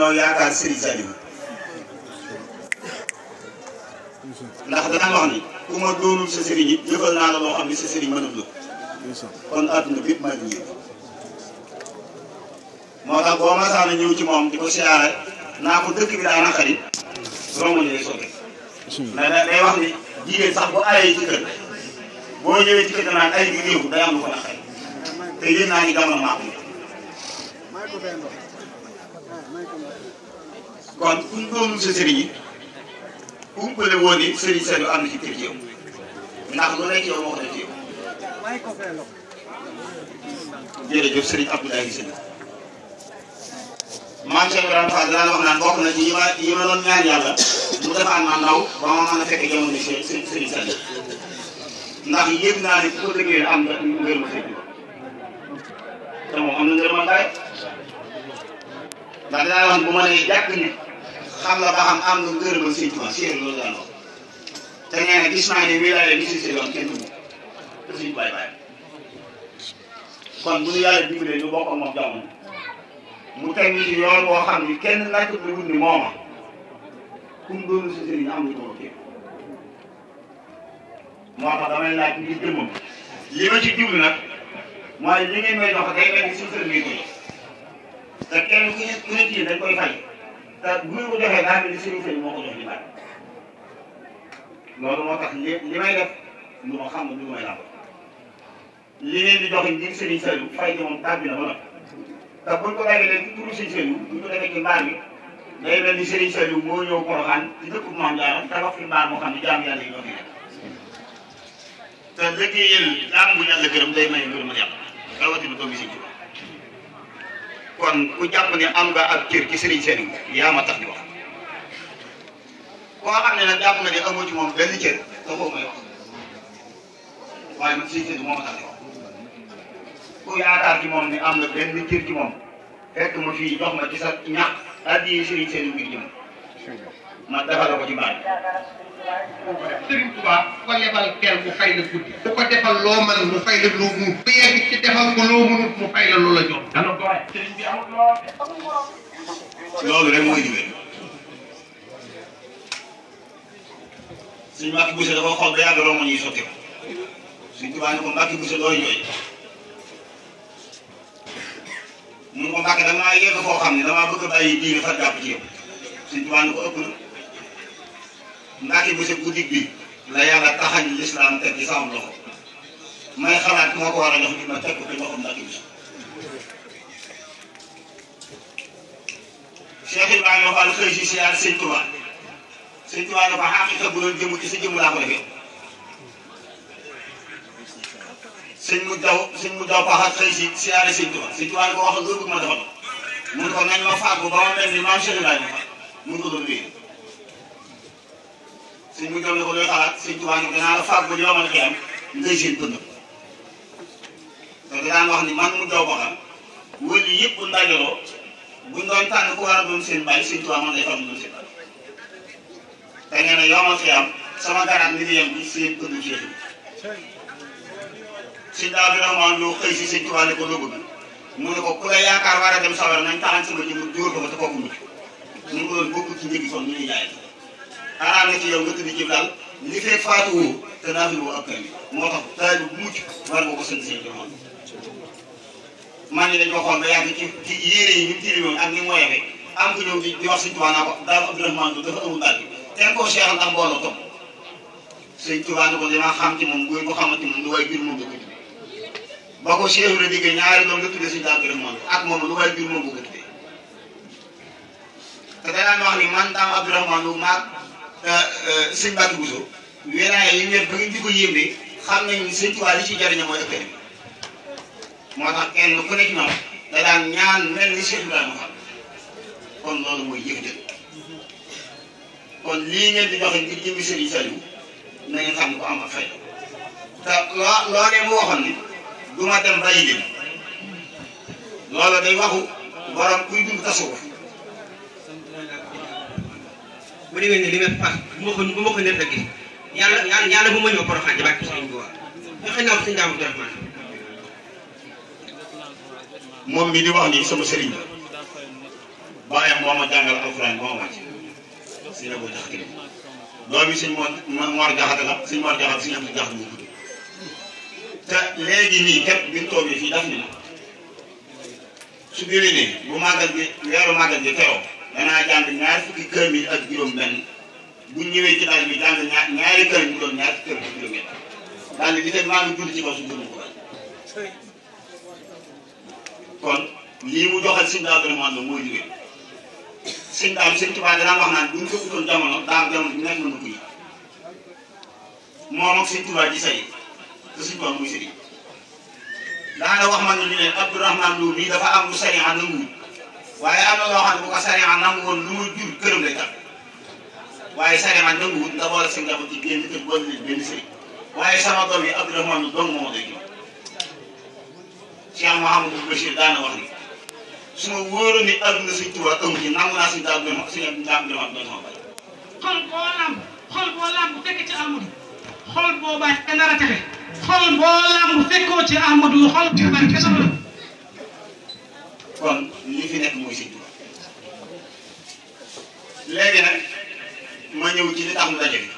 dañoo yaakaar Serigne Saliou ndax danaa wax ni ku ma doonul sa sëriñ it jëfal naa la loo xam ne sa sëriñ mënul la kon àdduna bépp maa ngi yéen moo tax boo masaana ñëw ci moom di ko siyaare naa ko dëkk bi daa naqari romb ñu lay sotti ndax day wax ni jigéen sax bu ayee ci kër boo ñëwee ci kër naan ay bi néew day am lu ko naqari te yéen naa ni jamono maa ko kon kuñ doonul sa sëriñ yi umpale woon ni Serigne Saliou am na ci kër ci yow ndax lu nekk yow moo ko def ci yow jërëjëf Serigne Abdoulaye Sylla maam Cheikh Ibrahima Fall daan wax naan bokk na ci yi ma doon ñaan yàlla mu defaan ma ndaw ba ma mën a fekk jamono Serigne Saliou ndax yëg naa ne ku ko dëggee am nga ngërëm Serigne te moom am na ngërëm ndax dinaa wax bu ma nee jàkk ni xam la ba xam am nga ngërëmal Sëñ Tuubaa séeréer loolu daan wax te nee na gis naa ne wilaaya bi si yoon kenn du te suñu bàyyi bàyyi kon bu ñu yàlla dimbalee ñu bokk ak moom jamono mu teg ñu ci yoon boo xam ni kenn laajut la wut ni mooma ku mu doonul sa sëriñ am nga ko képp moo tax damay laaj ngir jëmmam li ma ci jublu nag mooy li ngeen may jox day mel ni suñu sëriñ ngeen ko jox te kenn ku ne ci dañ koy fay te bu ñu ko joxee daa mel ni Serigne Saliou moo ko jox li bari loolu moo tax li may def lu ma xam lu may làmb li ngeen di joxe ngir Serigne Saliou fay ci moom tàbbi na ba noppi te buñ ko dajalee ci turu Serigne Saliou buñ ko defee ci mbaar mi day mel ni Serigne Saliou moo ñëw Porokhane ci dëkku Maam Jaara tabax fi mbaar moo xam ne jaam yàlla yi ñoo fi nekk te liggéeyal jaam bu yàlla gërëm day may ngërëm yàlla rawatina doomi Serigne Touba kon ku jàpp ne am nga ak cër ci Serigne Saliou yaa ma tax di wax koo xam ne nag jàpp nga ne amoo ci moom benn cër te foofu may wax waaye man Serigne Saliou moo ma tax di wax ku yaakaar ci moom ne am nga benn cër ci moom fekk ma fii jox ma ci sa ñàkk addi Serigne Saliou ngir jëm ma defal ko ci baat Serigne Touba ku ko lebal teel mu fay la guddi ku ko defal loo mën mu fay la loo mun bu yegg ci defal ko loo munut mu fay la loo la jox dana doy Serigne bi amul loolu rek mooy liggéey suñu Mbàkke Buso dafa xool ba yàgg romb ñuy sotti ko suñu Touba ne ko Mbàkke Buso looy jooy mun ko Mbàkke damaa yegg foo xam ne damaa bëgg a bàyyi diine fa jàpp ci yow suñu Touba ne ko ëpp na Mbàkke Buso guddi bi la yàlla taxañ lislaam teg ci sama loxo may xalaat moo ko war a jox ngir ma teg ko ci loxo Mbàkke Buso Cheikh Ibrahima Fall xëy si siyaar Sëñ Touba Sëñ Touba ne ko xaqiqa bu doon jëmm ci sa jëmm laa ko defee sëñ mu daw paxat xëy si siyaare Sëñ Touba Sëñ Touba ne ko waxal loolu bëgg ma defal mun ko nañ ma fàggu ba ma mel ni maam Cheikh Ibrahima Fall mun ko doon wéy sëñ mu daw ne ko looy xalaat Sëñ Touba ne ko danaa la fàggu li ma mën a xiyam ngay seen pënd te daan wax ni man mu daw paxat wëli yëpp bu ndajaloo buñ doon tànn ku war a doon seen bàyyi Sëñ Touba man day fam doon seen bàyyi te nee na yomal xiyam sama garaat mi ngi yem bi seen pënd Cheikh Sëñ Daawdu Rahmaan loo xëy si Sëñ Touba ne ko loo bëgg mu ne ko ku la yaakaar war a dem sawar nañ taxañ sama jëm jóor ko fa te kooku mucc ñu ko doon bokk ci njëgi son ñu ñuy jaay araam na ci yow nga tëdd ci daal li fekk faatu woo te naa fi woo ak kër moo tax taalibe bu mucc war nga ko sant Sëñ Touba man ni dañ ko xool ba yàgg ci yére yi ni mu tiliwoon ak ni mu woyofee am ko ñëw di wax Sëñ Touba naa ko daal Abdourahmane dafa amul daal bi ten koo seexal ak mbooloo topp Sëñ Touba ne ko damaa xam ci moom bu ko xamante moom lu way jur moom la ko tuddee ba ko Cheikh la diggee ñaari doom la tuddee Sëñ Abdourahmane ak moom lu way jur moom la ko tuddee te danaan wax ni man daam Abdourahmane lu maag Sëñ Mbàkke Buso wéraay yi ñëpp ba ngeen di ko yéemee xam nañ ni Sëñ Touba li ci jariñoo mooy ëppale moo tax kenn ku nekk ñoom da daan ñaan mel ni Cheikh Ibrahima Fall kon loolu mooy jëf-jëf kon lii ngeen di joxe ngir jëmmi Serigne Saliou na ngeen xam ne ko am ak fay te loolee mu waxoon ni du ma dem bàyyi leen loolu day waxu borom kuy dund tasawuf bu demee ne li may fas bu ma ko nekk rek gis yàlla bu ma ñëw Porokhane ci barke Serigne Touba joxe naa ko Sëñ Daam Abdourahmane moom mi di wax ni sama sëriñ la bàyyam moo ma jàngal alxuraan moo ma wàcc si la boo jaxate doomi suñ Mor Jaxate la suñ Mor Jaxate suñu am di jaxate mu tudd te léegi nii képp bi ñu toogee fii daf ni na su déwénee bu màggal gi weeru màggal gi teroo danaa jàng ñaar fukki kaamil ak juróom-benn bu ñëwee ci daal bi jàng ñaari kaamil mu doon ñaar fukki kaamil ak juróom-benn daal di fekk maa ngi julli ci kaw su jëmu ko bañ kon lii mu joxal sëñ Daaru Rahmaan la mooy liggéey sëñ daam sëñ Tuubaa danaa wax naan bu ñu ko utoon jamono daam jamono bi nekk na ko yi moom ak sëñ Tuubaa ji say te sëñ Tuubaa muy sëriñ daana wax man ñu leen Abdourahmane Lo bii dafa am lu sariya nanguwul waaye am na loo xam ne bu ko sariya nangu woon lu muy jur këram lay tax waaye sariya nanguwul nga boole sa njaboot ci génn kër boole leen benn sëriñ waaye sama doom yi Abdourahmane Lo dong moo doy kii Cheikh Mouhamadou Bachir daana wax ni su ma wóoroon ni adduna sëñ Tuubaa amu ci nangu naa suñu daal suñu daal doon sama bay. xol boo lamb fekk ci Amadou xol boobaa te nar a texe xol boo lamb fekkoo ci Amadou xol boobaa te nar a kon li fi nekk mooy sëñ Tuubaa léegi nag ma ñëw ci li tax mu daje bi